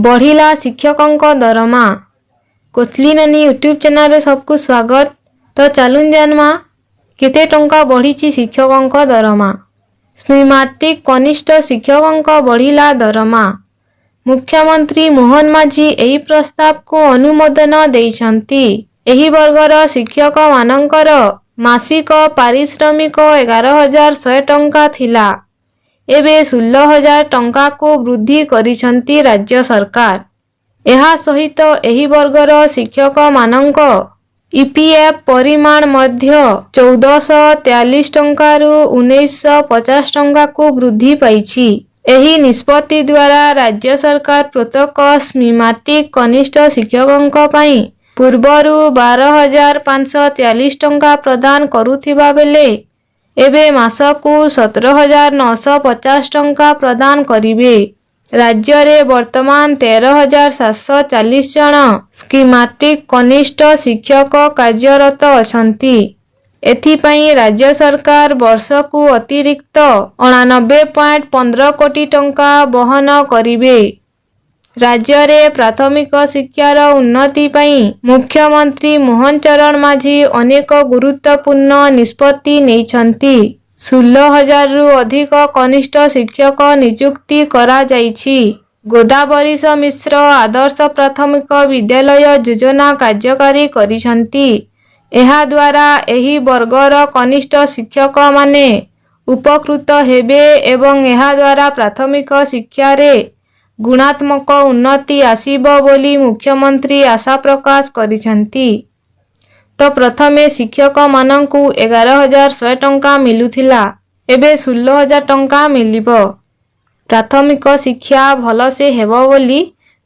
ବଢ଼ିଲା ଶିକ୍ଷକଙ୍କ ଦରମା। କୋଚଲି ନାନୀ ୟୁଟ୍ୟୁବ୍ ଚ୍ୟାନେଲରେ ସବକୁ ସ୍ୱାଗତ। ତ ଚାଲୁନ୍ ଜାନମା, କେତେ ଟଙ୍କା ବଢ଼ିଛି ଶିକ୍ଷକଙ୍କ ଦରମା। ସ୍କିମାଟିକ୍ କନିଷ୍ଠ ଶିକ୍ଷକଙ୍କ ବଢ଼ିଲା ଦରମା। ମୁଖ୍ୟମନ୍ତ୍ରୀ ମୋହନ ମାଝୀ ଏହି ପ୍ରସ୍ତାବକୁ ଅନୁମୋଦନ ଦେଇଛନ୍ତି। ଏହି ବର୍ଗର ଶିକ୍ଷକମାନଙ୍କର ମାସିକ ପାରିଶ୍ରମିକ 11,100 ଟଙ୍କା ଥିଲା। ଏବେ 16,000 ଟଙ୍କାକୁ ବୃଦ୍ଧି କରିଛନ୍ତି ରାଜ୍ୟ ସରକାର। ଏହା ସହିତ ଏହି ବର୍ଗର ଶିକ୍ଷକମାନଙ୍କ ଇପିଏଫ୍ ପରିମାଣ ମଧ୍ୟ 1,443 ଟଙ୍କାରୁ 1,950 ଟଙ୍କାକୁ ବୃଦ୍ଧି ପାଇଛି। ଏହି ନିଷ୍ପତ୍ତି ଦ୍ୱାରା ରାଜ୍ୟ ସରକାର ପ୍ରତ୍ୟେକ ସ୍କିମାଟିକ୍ କନିଷ୍ଠ ଶିକ୍ଷକଙ୍କ ପାଇଁ ପୂର୍ବରୁ 12,543 ଟଙ୍କା ପ୍ରଦାନ କରୁଥିବା ବେଳେ ଏବେ ମାସକୁ 17,950 ଟଙ୍କା ପ୍ରଦାନ କରିବେ। ରାଜ୍ୟରେ ବର୍ତ୍ତମାନ 13,740 ଜଣ ସ୍କିମାଟିକ୍ କନିଷ୍ଠ ଶିକ୍ଷକ କାର୍ଯ୍ୟରତ ଅଛନ୍ତି। ଏଥିପାଇଁ ରାଜ୍ୟ ସରକାର ବର୍ଷକୁ ଅତିରିକ୍ତ 89.15 କୋଟି ଟଙ୍କା ବହନ କରିବେ। ରାଜ୍ୟରେ ପ୍ରାଥମିକ ଶିକ୍ଷାର ଉନ୍ନତି ପାଇଁ ମୁଖ୍ୟମନ୍ତ୍ରୀ ମୋହନ ଚରଣ ମାଝୀ ଅନେକ ଗୁରୁତ୍ୱପୂର୍ଣ୍ଣ ନିଷ୍ପତ୍ତି ନେଇଛନ୍ତି। 16,000ରୁ ଅଧିକ କନିଷ୍ଠ ଶିକ୍ଷକ ନିଯୁକ୍ତି କରାଯାଇଛି। ଗୋଦାବରୀଶ ମିଶ୍ର ଆଦର୍ଶ ପ୍ରାଥମିକ ବିଦ୍ୟାଳୟ ଯୋଜନା କାର୍ଯ୍ୟକାରୀ କରିଛନ୍ତି। ଏହାଦ୍ୱାରା ଏହି ବର୍ଗର କନିଷ୍ଠ ଶିକ୍ଷକମାନେ ଉପକୃତ ହେବେ ଏବଂ ଏହାଦ୍ୱାରା ପ୍ରାଥମିକ ଶିକ୍ଷାରେ ଗୁଣାତ୍ମକ ଉନ୍ନତି ଆସିବ ବୋଲି ମୁଖ୍ୟମନ୍ତ୍ରୀ ଆଶା ପ୍ରକାଶ କରିଛନ୍ତି। ତ ପ୍ରଥମେ ଶିକ୍ଷକମାନଙ୍କୁ 11,100 ଟଙ୍କା ମିଳୁଥିଲା, ଏବେ 16,000 ଟଙ୍କା ମିଳିବ। ପ୍ରାଥମିକ ଶିକ୍ଷା ଭଲସେ ହେବ ବୋଲି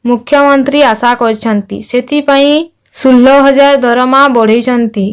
ମୁଖ୍ୟମନ୍ତ୍ରୀ ଆଶା କରିଛନ୍ତି। ସେଥିପାଇଁ 16,000 ଦରମା ବଢ଼େଇଛନ୍ତି।